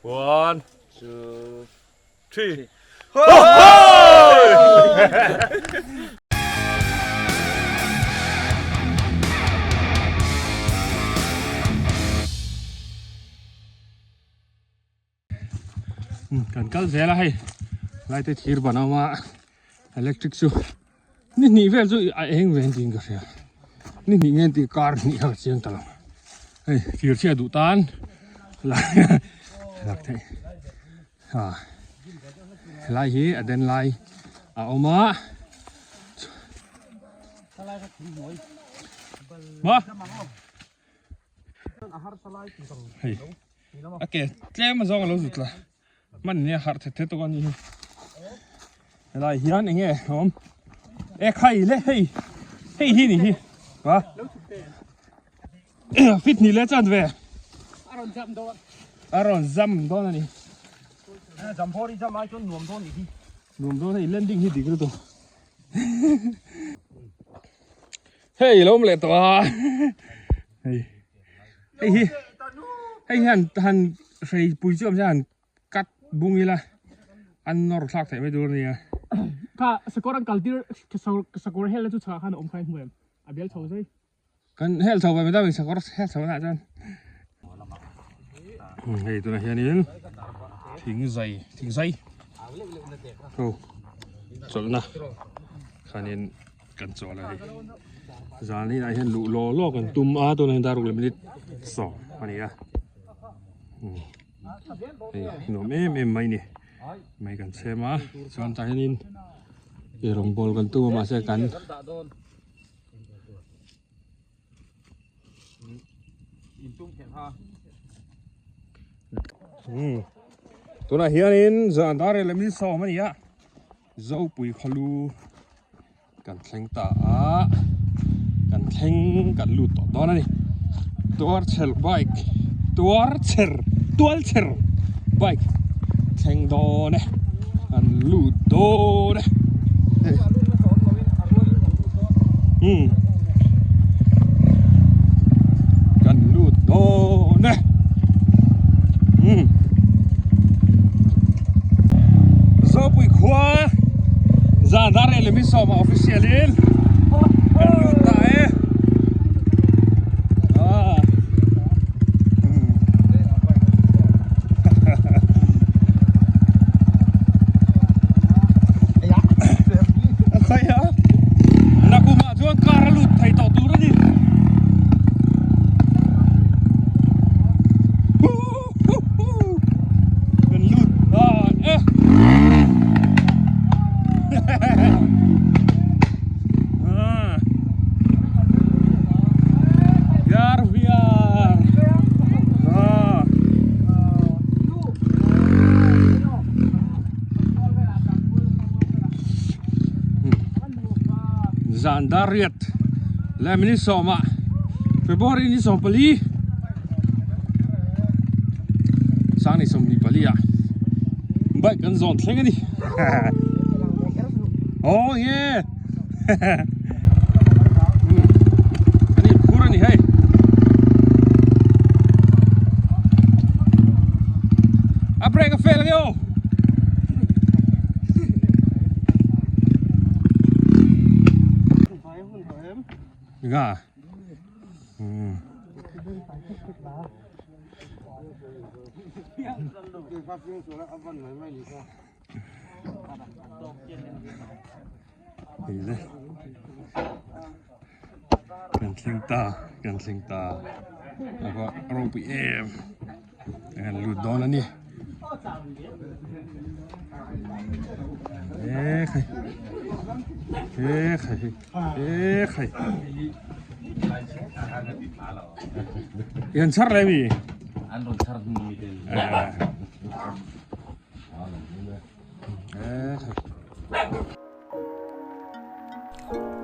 One, two, three. Kan kal zel a hei lai te thir ban a awm a electric chu ni hnih vel chu a eng ve tiin ka hria ni hnih nge tih kar hnih kha ka chiang ta lo hei thir chhia duh tan lak theih a helai hi a den lai a awm a maw. Hei a ke tlem a zawng a lo zut la hman nia harh thet thet tawk a ni hi helai hian eng nge a awm e khai le hei hei hi ni hi a fit ni le chan ve a rawn zam dawn a rawn zam dawn a ni zam phawr i zam ai chuan nuam dawn ni hi nuam dawn hei landing hi dik lutuk Hei lo awm leh tawh a hei hei hi hei hian han hrei pui chu awm se han cut bung ila an nawr thlak theih mai tur ania kha sakawr an kal tir sakawr hel na chu chhakah khan a awm kha i hmu em a bial chho zai kan hel chho ve mai ta sakawr hel chho na chuan hei tunah hianin thing zai thing zai ho chawlhna khanin Kan chawl a hei zan inah hian luh law law kan tum a tunah hian dar ruk leh minute sawm a ni a hei nuam em em mai a ni mai kan chhem a chuan tah hianin eirawngbawl kan tum a mahse kan tunah hianin zan dar leh minute sawm a ni a. Zopui khawlu kan thleng ta a kan thleng kan lut tawh dawn a ni tuarchher bike tuarchher tualchher bike thleng dawn e kan lut dawn e umm kan lut dawn e umm. Zopui khua zan dar leh lemi sawma official in kan lut ta e ah Nakuma chuan car a lut thei tawh tur a ni. Kan lut a e Yar viar Zan dar riat leh minute sawmah February ni 14 Sangni 24 ah bike kan zawn thleng a ni Oh yeah Ani phur a ni hei A brake a fail ang e aw Nga. Kan thleng ta, kan thleng ta. A va ropui em. Kan lut dawn a ni. E khai. E khai. E khai. Yan char lai mi. An ron char hnu mi ten. E khai.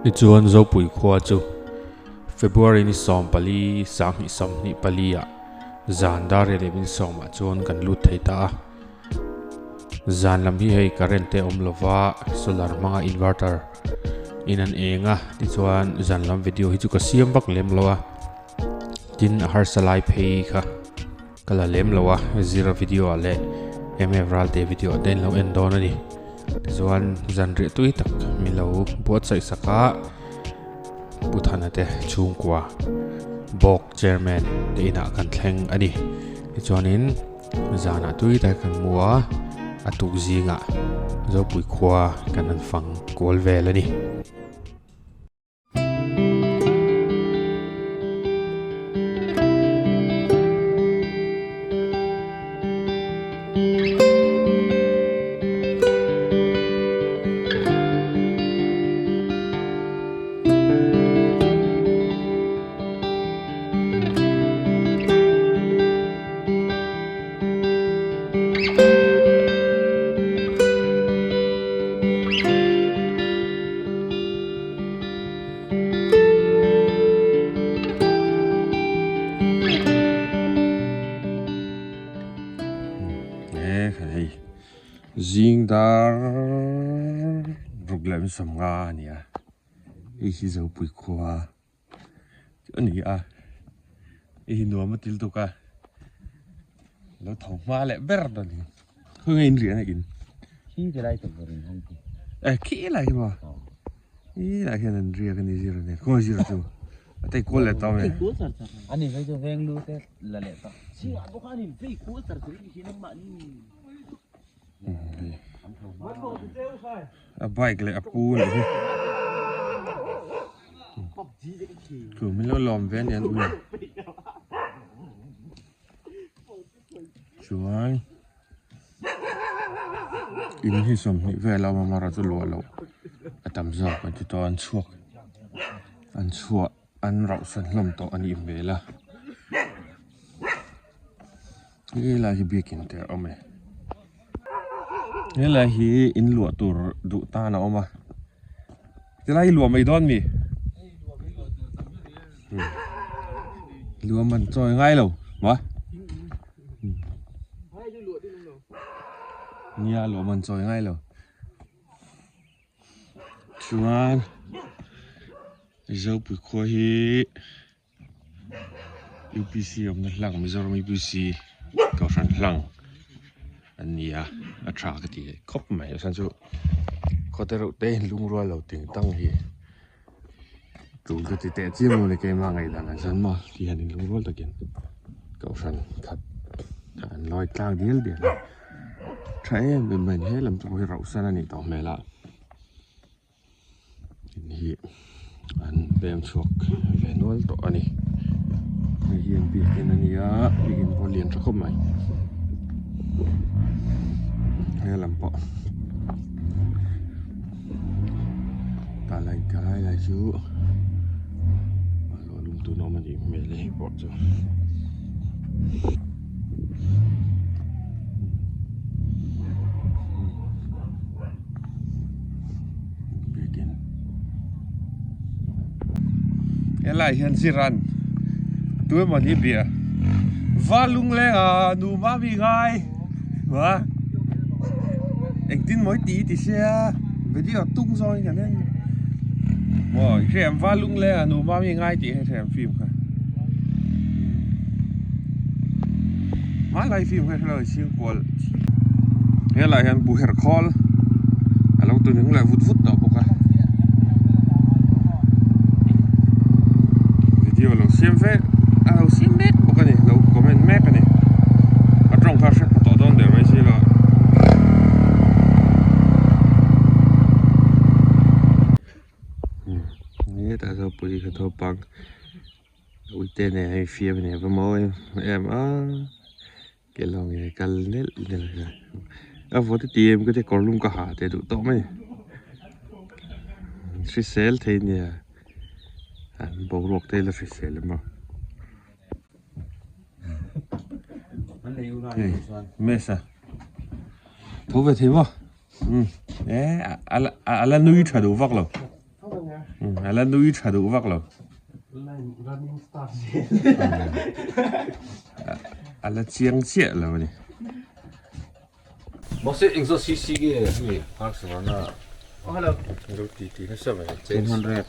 Tichuan Zopui khua chu February ni 14 2024 ah zan dar riat leh min sawmah chuan kan lut thei ta a. Zan lam hi hei current te awm lova solar hmanga inverter in an eng a tichuan zan lam video hi chu ka siam vak lem lo a tin a harsa lai phei kha. Ka la lem lo a, Zira video ah leh MF Ralte video ah te in lo en dawn a ni. Tichuan zanriah tui tak min lo buatsaih sak a, Pu Thana te chhungkua Bawk Chairman te inah kan thleng a ni. Tichuanin zanah tui tak kan mu a, a tuk zingah Zopui khua kan han fang kual vel a ni. Hei zing dar ruk leh sawmnga a ni a hei hi Zopui khua a ni a hei hi nuam a til tuk a lo tho hma leh ber dawn hi khawnge in riah na in khi ti lai tur in hawng tu eh khi lai hi maw khi lai hian an riak a ni zir a ni khawnge zir chu a tei kual leh tawh mai ani vei chu veng lu te la leh tawh chhingah bawk a ni vei kual char char hi hian mahni A bike leh a pu leh hi Chu min lo lawm ve aniang ui Chuan In hi sawmhnih vel a awm a amaherawhchu chu luah loh a tam zawk an ti tawh a an chhuak an chhuah an rauhsan hlawm tawh a nih hmel a. Helai hi biakin te a awm e helai hi in luah tur duh tan a awm a tilai hi luah mai dawn mi luah man chawi ngai lo maw nia luah man chawi ngai lo chuan Zopui khua hi. UPC awmna hlang Mizoram UPC kohhran hlang an ni a a tha ka ti khawp mai a chhan chu khaw te reuh te lungrual lo ting tang hi tul ka ti teh chiam lo ni keimah ngaihdan ah chuan maw ti hian in lungrual takin kohhran khat an lawi tlang dial dial a tha em em mai a ni he lam chu pawh hi rauh san a nih tawh hmel a. In hi an pem chhuak ve nual tawh a ni hei hi an biakin a ni a biakin pawh a lian tha khawp mai helam pawh tah lai ka lai lai chu a luah lum tun a awm a nih hmel e hei pawh chu. Helai hian ziran tu emaw ni bia va lungleng a nu mami ngai va engtin mawi ti ti sia video tung zawng in kan en maw i hriam va lungleng a nu mami ngai tih hi hriam film kha hmanlai film kha hrelo chhingkual helai hian buher khawl a lo tun leh vut vut tawh bawk a video lo siam vek a lo siam mek bawk a ni lo comment mek a ni a tawng kha a hre pha tawh dawn der mai silo hetah sawn pawisa naupang. Uite nen a infiam a ni a va mawi em a ke lawng nge kal nelh nelh a a vawt a ti em ka ti kawr lum ka ha teh duh tawh mai hrisel thei nia an boruak te la hrisel em a hei mesa tho ve thei maw e a la nui tha duh vak lo. A la nui tha duh vak lo. A la chiang chiah lo a ni. Mahse engzawt CC nge hemi park sawarna Lo ti ti nasa mai. 200.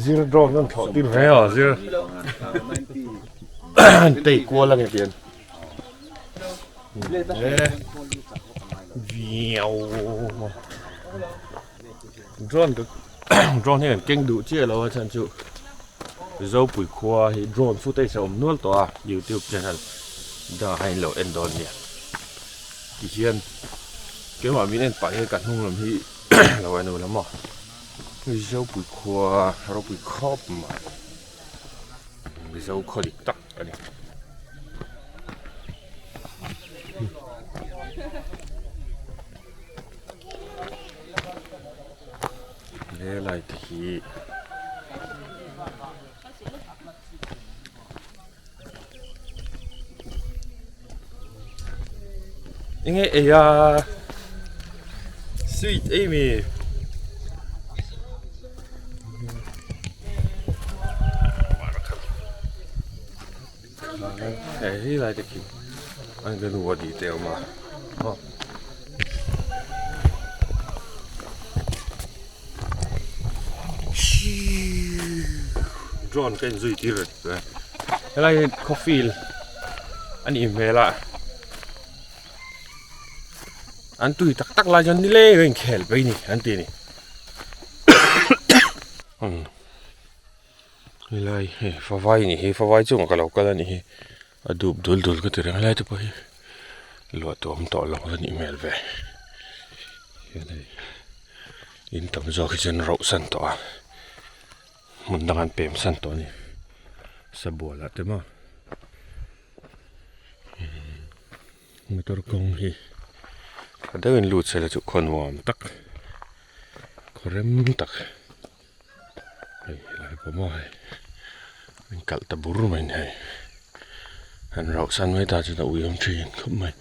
Zir drone an thlawh tir ve a zir an tei kual a nge tian viau drone ka drone hi kan keng duh chiah lo a chhan chu Zopui khua hi drone footage a awm nual tawh a youtube channel dangah khan in lo en dawn nia tihian keimah min en pah hian ka hnung lam hi lo en ula maw. Mizopui khua ropui khawp mai Mizo khaw dik tak a ni. He lai te hi Enge ei a sweet ei mi hei lai te khi an ka nu a tih te a awm a Drone ka inzui tir a ni helai hi khawfil a nih hmel a an tui tak tak lai chuan nileng a inkhel pei a ni an ti a ni helai hei favai a nih hi favai chungah ka lo kal a nih hi a dup dul dul ka ti reng helai te pawh hi luah tuam tawh lo a nih hmel ve hian hei in tam zawk hi chuan rauh san tawh a hmun dang an pem san tawh a ni sabual ah te maw motor kawng hi tha deuhin lut se la chu khaw nuam tak khaw rem tak. Hei helai pawh maw hei an kalh ta bur mai ni hei an rauh san mai ta chuan a ui awm thin khawp mai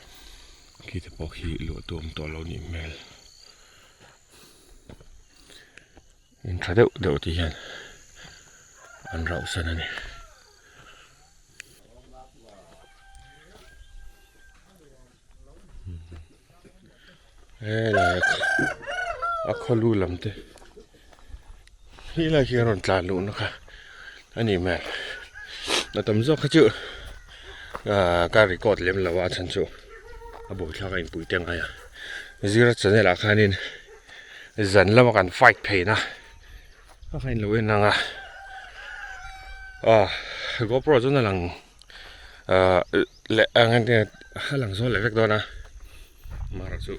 khi te pawh khi luah tu awm tawh lo nih hmel in tha deuh deuh te hian an rauh san a ni. Helai a khaw lu lam te helai khi a rawn tlan luh na kha a nih hmel a tam zawk kha chu ahh ka record lem lo a a chhan chu a buaithlak a inpui te ngai a zira channel ah khanin zan lama kan fight pheina a kha in lo en ang a ah gopro chuan a lang. Ahh leh ang a a lang zawl leh vek dawn a mara chu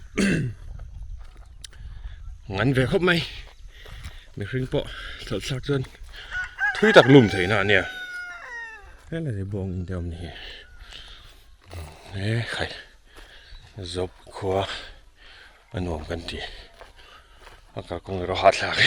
ngan ve khawp mai mihring pawh thlawh thlak chuan thui tak lum theihna a nia helai hi bawng in te awm ni hi he khai zawp khua a nuam kan ti a kalkawng erawh hahthlak.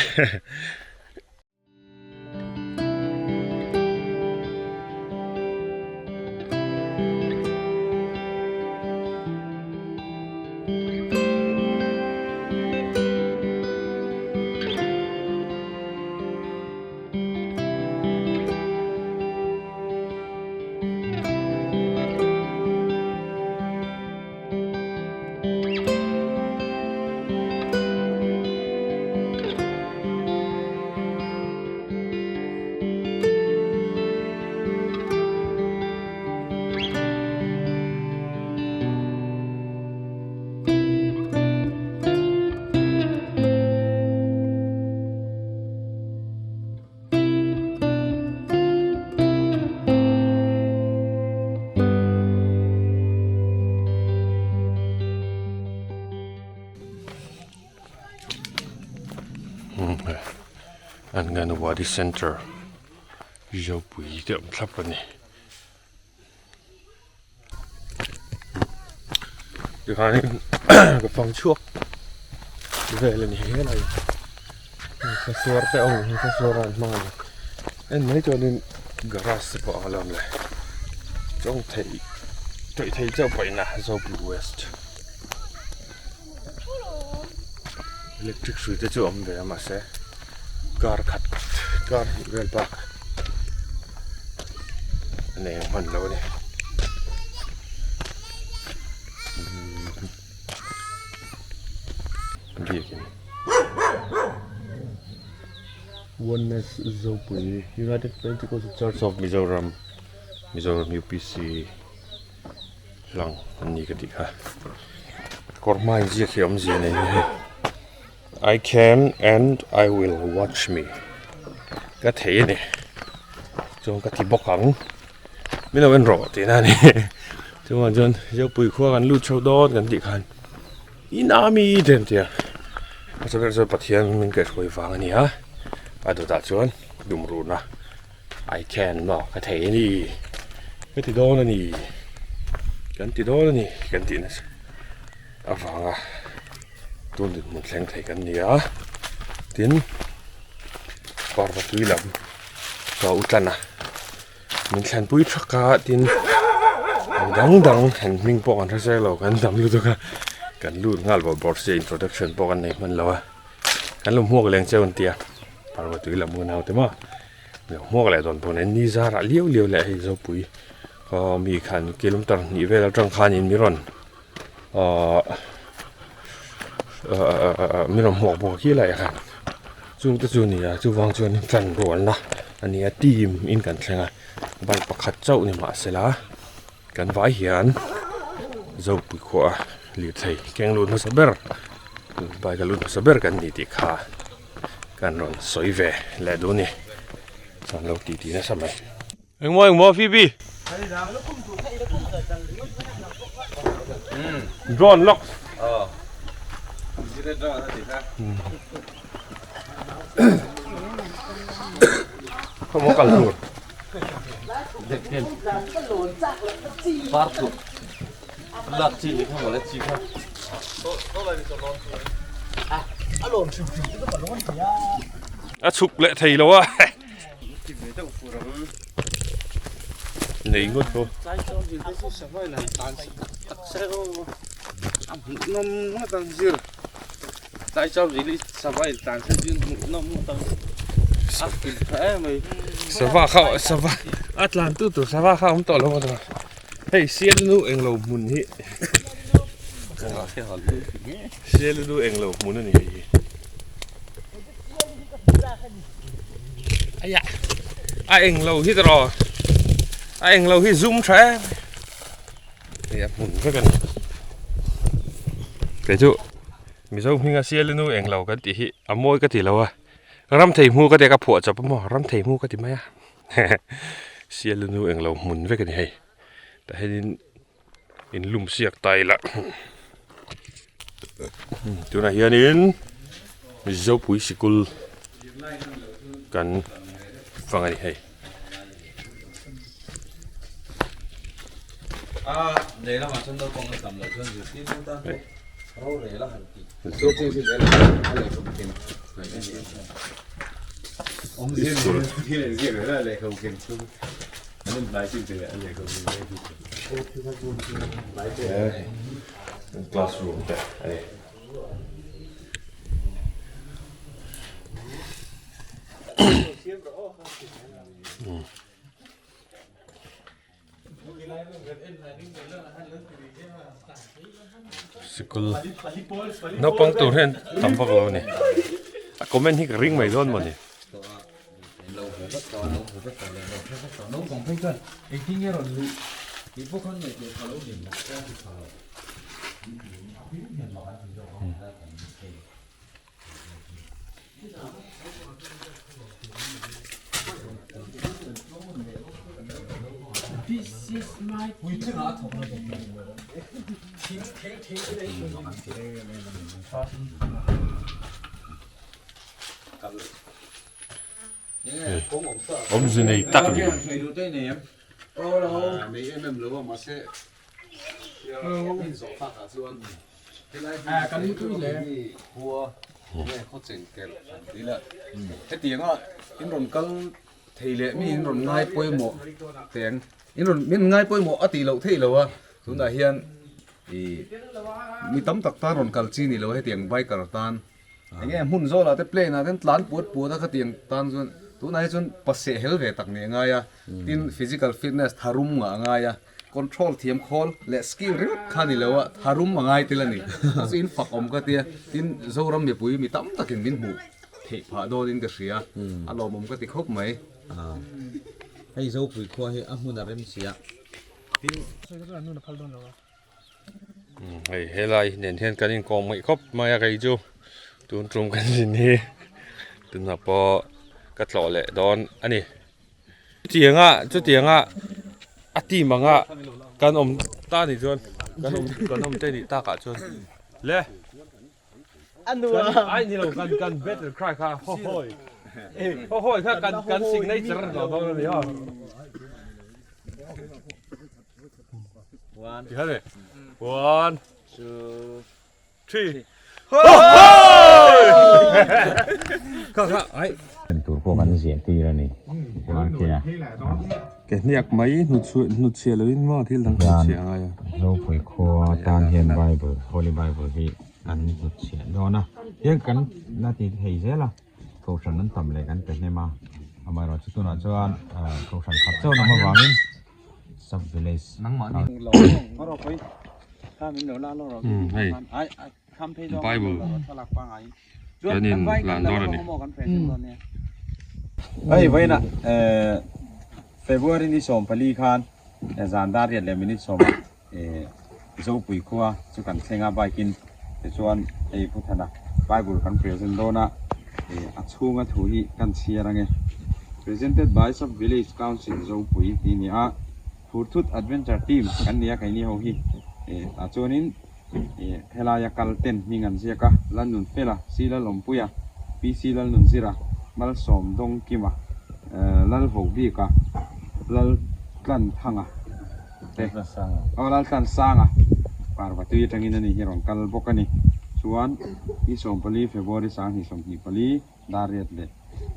Anganwadi Centre Zopui te awm thlap a ni. Tikhanin ka fang chhuak vel a ni helai ka suar te awm hi ka suar a an hmang a ni en mai chuanin garage te pawh a lo awm leh tawng thei tawih thei chauh pawhin a Zopui West electric hrui te chu a awm ve a mahse kar khat kar hnih vel bak a nei ang hman lo a ni biakin. Oneness Zopui United Pentecostal Church of Mizoram Mizoram UPC lang an ni ka tih kha kawr hma inziak hi awmzia nei ni hei I can and I will watch me ka thei a ni chuan ka ti bawk ang min lo en rawh tihna a ni chuvang chuan Zopui khua kan lut chho dawn kan tih khan. In ami te an ti a, a chu ber chuan Pathian min kaihhruai vang a ni a, a dawtah chuan dumruhna I can maw ka thei a ni, ka ti dawn a ni, kan ti dawn a ni kan tih nasa avanga tun dinhmun thleng thei kan ni a, tin parva tui lam ka u tlan a. Min thlanpui thak a tin eng dang dang eng hming pawh kan hre chiang lo kan dam lutuk a kan lut nghal bawrh bawrh sia introduction pawh kan nei hman lo a kan lo hmuak leng cheu an tia parva tui lam unau te maw lo hmuak leh dawn pawh nen ni zarah liau liau leh hei zopui aw mi khan kilometer hnih vel atang khanin mi rawn ahh min rawn hmuak bawk a khi laiah khan chung te chu a ni a chuvang chuan tlan rualna a ni a team in kan thleng a bike pakhat chauh ni mahsela kan vai hian zopui khua lirthei keng lut hmasa ber bike a lut hmasa ber kan ni tih kha kan rawn sawi ve leh duh a ni chuan lo titi nasa mai. Engmaw engmaw Phoebe? Drone lock. Không có cần rồi. A chhuk leh thei lo a. Nei ngawt pawh. Sava kha sava a tlan tu tur sava kha a awm tawh lo a hei sial nu englo hmun hi sial nu englo hmun a ni hei hi. Aya a eng lo hi tawh a eng lo hi zoom tha em hei a hmun vek a ni kei chu mizo hminga sial inu eng lo kan tih hi a mawi ka ti lo a ram thei hmu ka tia ka phuah chawp a maw ram thei hmu ka ti mai a sial inu eng lo hmun vek a ni hei tah hianin in lum siak ta ila tunah hianin Mizopui sikul kan fang a ni hei. Classroom te a ni. Sikul naupang tur hian tam vak lo a ni. A comment hi ka ring mai dawn mawni. Awmze nei tak a ni. Enge hmun zawlah te plane ah ten tlan puat puat a khatiang tan chuan tunah hi chuan paseh hel ve tak nih a ngai a, tin physical fitness tharum ngah a ngai a, control thiam khawl leh skill ringawt kha ni lo a tharum a ngai tel a ni, chu in fak awm ka tia, tin Zoram mipui mi tam takin min hmuh. theih phah dawnin ka hria, a lawmawm ka ti khawp mai. Hei Zopui khua hi a hmun a rem sia. Hei helai nen hian kan inkawm ngaih khawp mai a kei chu tun tum kan zin hi tunah pawh ka tlawh leh dawn a ni. Chutianga chutianga a team anga kan awm ta ni chuan kan awm kan awm te nih takah chuan le ai ni lo kan kan battle cry kha haw hawi haw hawi kha kan kan signature a ni lo dawn a ni a. One, One, two, three. Tur pawh kan ziah tir a ni. Ke hniak mai hnutchhiah loin maw thil dang hnutchhiah a ngai a. Zopui khua tan hian Bible, Holy Bible hi an hnutchhiah dawn a. Hian kan la ti thei zel a, Kohhran an tam leh kan pe hnem a. Amaherawhchu tunah chuan Kohhran khat chauh lam avangin Sub village. Hei Bible kan in hlan dawn a ni. Hei vawiinah February ni 14 khan zan dar riat leh minute sawmah Zopui khua chu kan thleng a bike in tichuan hei Pu Thana Bible kan present dawn a a chhunga thu hi kan chhiar ange Presented by Sub Village Council Zopui tih a ni a Phurthut Adventure Team kan ni a keini ho hi tah chuanin helaia kal ten hming an ziak a Lalnunfela Si Lalawmpuia PC Lalnunzira Malsawm Dawngkima Lalvohbika Laltlanthanga te aw Laltlansanga Parvatui atangin ani hi rawn kal bawk a ni. Chuan ni 14 February 2024 dar riat leh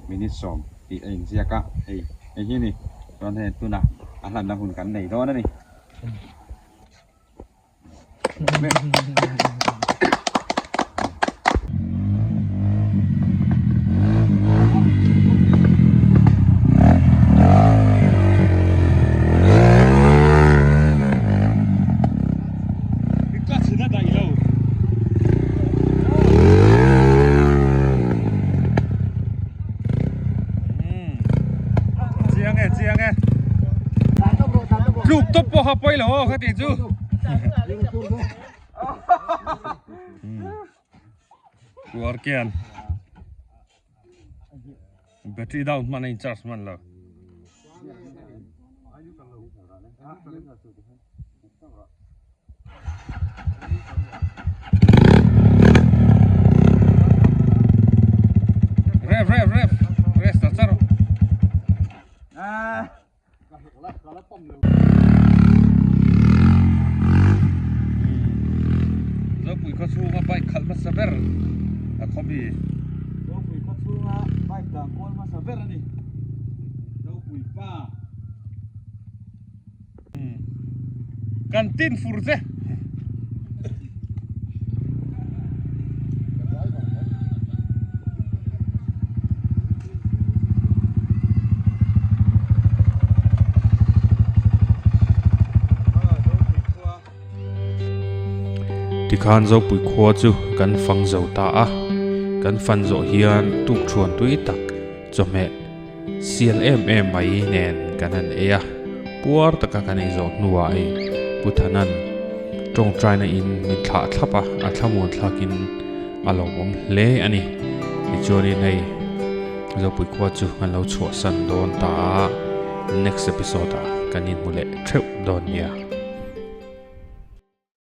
minute 10 tih a inziak a, hei hei hi a ni. Chuan hei tunah a hlanna hun kan nei dawn a ni. Chiang e chiang e tluk tawp pawh kha pawi lo aw kha tih chu Kuar kian battery down hman a in charge hman lo. Rev rev rev rest ta char. Zopui khaw chhunga bike khalh hmasa ber a khawmi. Zopui khaw chhunga bike dah kual hmasa ber a ni. Zopui pa. Kan tin fur che. Tikhan Zopui khua chu kan fang zo ta a, kan fan zawh hian tukthuan tui tak chawhmeh Sial em em mai nen kan han ei a, puar taka kan ei zawh hnuah ei Pu Thanan tawngtaina in min thlah thlap a, a thlamuan thlakin a lawmawm hle a ni. Tichuanin hei Zopui khua chu kan lo chhuahsan dawn ta a, next episode ah kan inhmu leh theuh dawn nia.